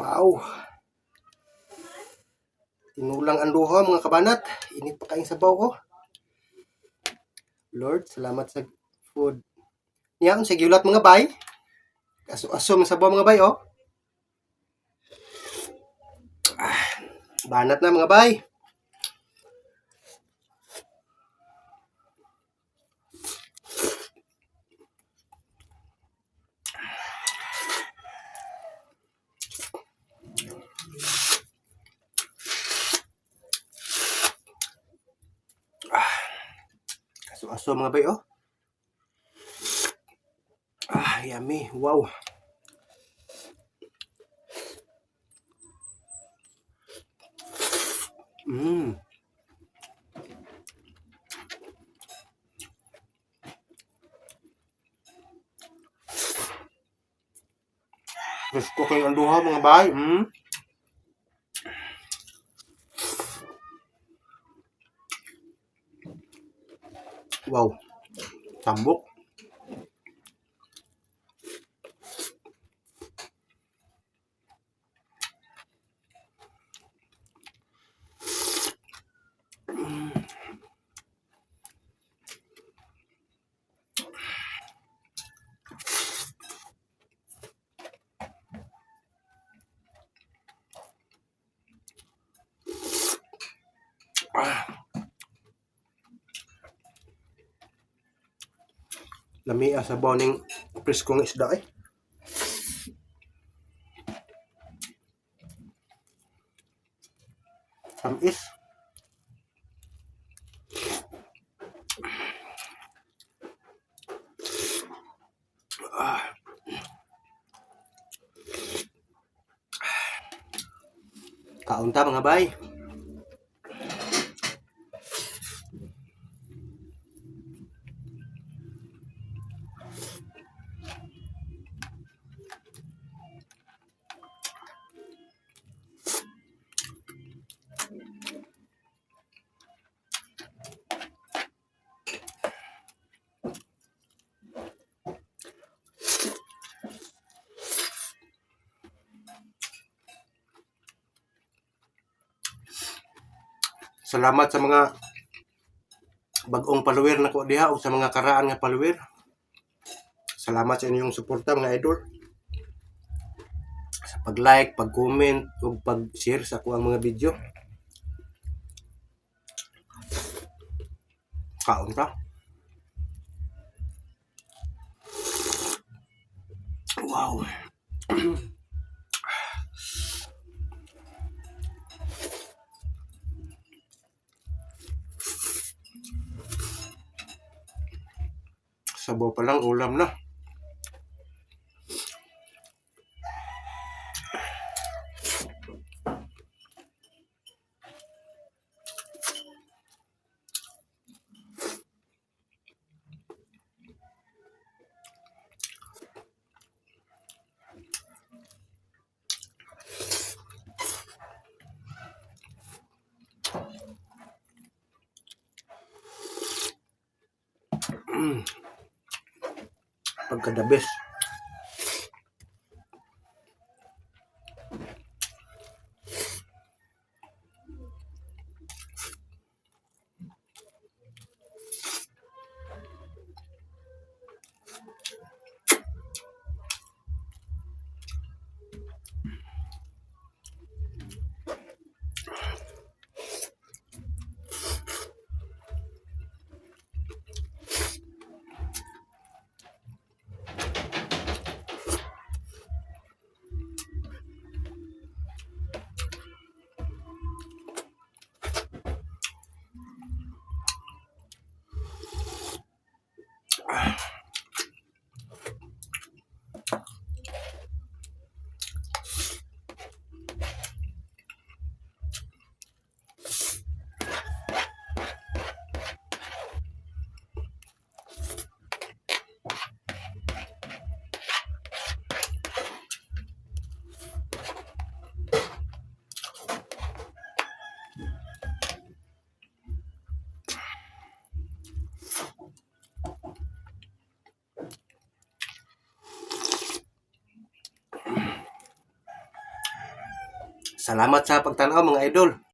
Wow. Tinulang ang duha, mga kabanat. Init pa kaayong sabaw ko. Lord, salamat sa food. Niya, sa gihulat, mga bay. Aso-aso mga sabaw, mga bay, oh. Ah, banat na, mga bay. Aso-aso, mga bay, oh. Ah, yummy. Wow. Presko kaayo ang duha, mga bay. Wow. Tambok. Ah. Lami sa sabaw ning preskong isda eh. Tamis. Ah. Kaon ta, mga bay. Salamat sa mga bag-ong follower nako diha o sa mga karaan nga follower. Salamat sa inyong suporta, mga idol. Sa pag-like, pag-comment ug pag-share sa akoang mga video. Kaon ta. Wow. Sabaw pa lang, ulam na. Pagka the best. Salamat sa pagtanaw, mga idol.